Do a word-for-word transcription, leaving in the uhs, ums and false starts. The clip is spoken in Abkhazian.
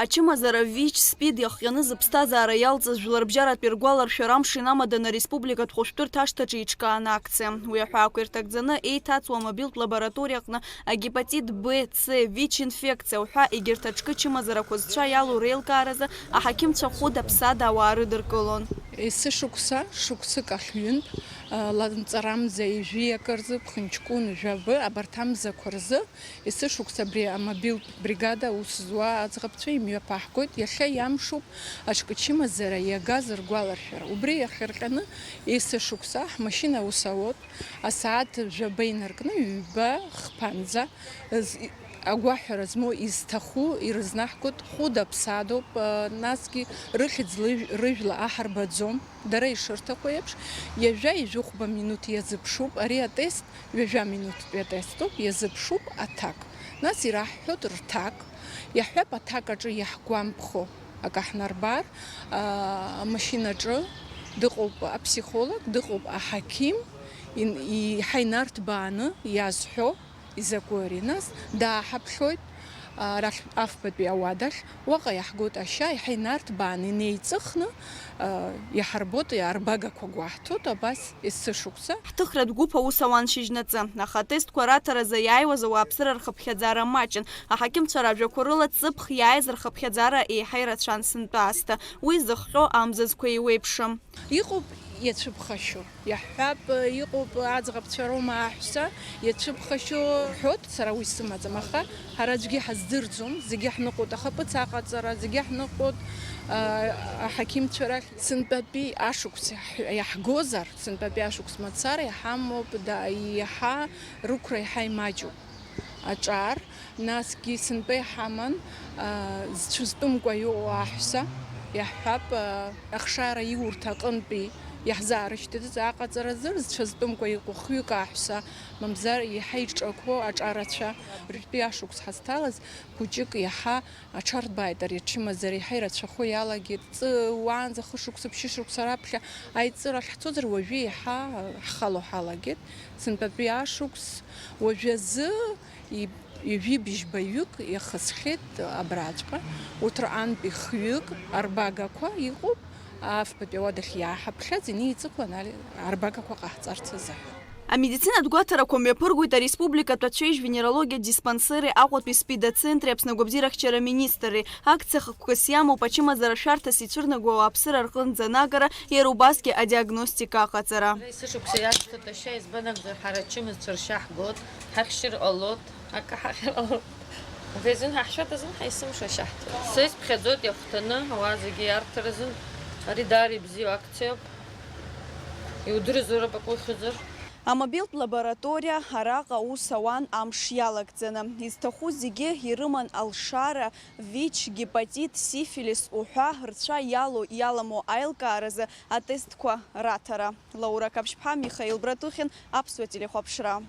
Ачымазара ВИЧ, СПИД иахҟьаны зыԥсҭазаара иалҵыз жәларбжьаратәи ргәаларшәара амш инамаданы ареспубликатә хәышәтәырҭа ашҭаҿы еиҿкаан акциа. Уи аҳәаақәа ирҭагӡаны еиҭаҵуа амобилтә лабораториаҟны агепатит Б, С, ВИЧ инфекциа уҳәа егьырҭ аҿкы чымазарақәа зцәа иалоу реилкааразы аҳақьымцәа хәыда-ԥсада ауаа рыдыркылон. Есышықәса, шықәсык ахь ҩынтә, а, ланҵарамза ҩажәи акы рзы, ԥхынҷкәын жәабы, абарҭ амзақәа рзы, есышықәса абри амобилтә бригада аус зуа аӡӷабцәа имҩаԥаҳгоит, иахьа иамшуп аҿкы чымазара иагаз ргәаларшәара. Убри иахырҟьаны есышықәса ҳмашьына аус ауеит, асааҭ жәаба инаркны ҩба хԥанӡа з-, агәаҳәара змоу изҭаху ирызнаҳгоит, хәыда-ԥсадоуп, а, насгьы рыхьӡ лыжә-, рыжәла аҳарбаӡом. Дара ишырҭаху еиԥш, ҩажәа-ҩажәихәба минуҭ иазыԥшуп ари атест, ҩажәа минуҭтәи атестоуп, иазыԥшуп аҭак. Нас ираҳҳәоит рҭак, иаҳҳәап аҭак аҿы иаҳгәамԥхо акы ҳнарбар, аа, амашьынаҿы дыҟоуп аԥсихолог, дыҟоуп аҳақьым, ин-, иҳа инарҭбааны иазҳәо, изакәу ари? Нас дааҳаԥхьоит, а, арахь афбатәи ауадахь, уаҟа иаҳгоит ашьа, иҳа инарҭбааны инеиҵыхны, а, иаҳарбоит арбагақәа гәаҳҭоит, абас есышықәса. Ҳҭыхратә гәыԥ аус ауан шьыжьнаҵы, аха атестқәа раҭаразы иааиуаз ауааԥсыра рхыԥхьаӡара маҷын. Аҳақьымцәа ражәақәа рыла ҵыԥх иааиз рхыԥхьаӡара еиҳа ирацәан сынтәа аасҭа. Уи зыхҟьо амзызқәа еиуеиԥшым. Иҟоуп иацәыԥхашьо, иаҳҳәап, иҟоуп аӡӷабцәа роума аҳәса, иацәыԥхашьо ҳәоит, сара уи сымаӡам, аха ҳара аӡәгьы ҳаздырӡом, зегьы ҳныҟәоит ахаԥыц аҟаҵара, зегьы ҳныҟәоит, а, аҳақьымцәа рахь. Сынтәатәи ашықәс иаҳ-, иаҳгозар, сынтәатәи ашықәс мацара иҳамоуп, да, иаҳа рықәра иаҳа имаҷуп. Аҿар, насгьы сынтәа иҳаман, а, зцәызтәымкәа иҟоу аҳәса, иаҳҳәап, а, ахшара иурҭа аҟынтәи иаҳзаарышьҭыз аҟаҵаразы зцәызтәымкәа иҟоу хҩык аҳәса, мамзар иаҳа иҿақәоу аҿарацәа. Уажәтәи ашықәс ҳазҭалаз хәыҷык иаҳа аҽарҭбааит ари ачымазара, иаҳа ирацәахо иалагеит. Ҵы уаанӡа хышықәса, ԥшьышықәса раԥхьа аиҵыра ахьҳцозар, уажәы иаҳа ҳхало ҳалагеит. Сынтәатәи ашықәс уажәазы и-, ҩажәи бжьбаҩык иахысхьеит абраҵәҟьа, урҭ рҟынтәи хҩык арбагақәа иҟоуп, афбатәи ауадахь иааҳаԥхьаӡ инеиҵыху анали-, арбагақәа ҟаҳҵарц азыҳәан. Амедицинатә гәаҭарақәа мҩаԥыргоит ареспубликатә ацәеижь венерологиа диспансери, Аҟәатәи СПИД ацентри, Аԥсны агәабзиарахьчара аминистрреи. Акциа хықәкыс иамоуп ачымазара шәарҭас ицәырнагоу ауааԥсыра рҟынӡа анагара, иара убасгьы адиагностика аҟаҵара. Есышықәса иашьҭоит ашьа, избан акәзар, ҳара ачымазцәа ршьа ҳгоит, ҳахьшьыр ҟалоит, акы ҳахьыр ҟалоит. Убри азын ҳаҳшьоит азын ҳаисымшо ашьа ҳҭоит. Са исԥхьаӡоит иахәҭаны ауаа зегьы иарҭар азын. Ари даара ибзиоу акциоуп. Иудыруазароуп акы ухьызар. Амобилтә лабораториа араҟа аус ауан амш иалагӡаны. Изҭаху зегьы ирыман алшара, ВИЧ, гепатит, сифилис уҳәа рцәа иалоу, иаламоу аилкааразы атестқәа раҭара. Лаура Қаԥшьԥҳа, Михаил Братухин, Аԥсуа телехәаԥшра.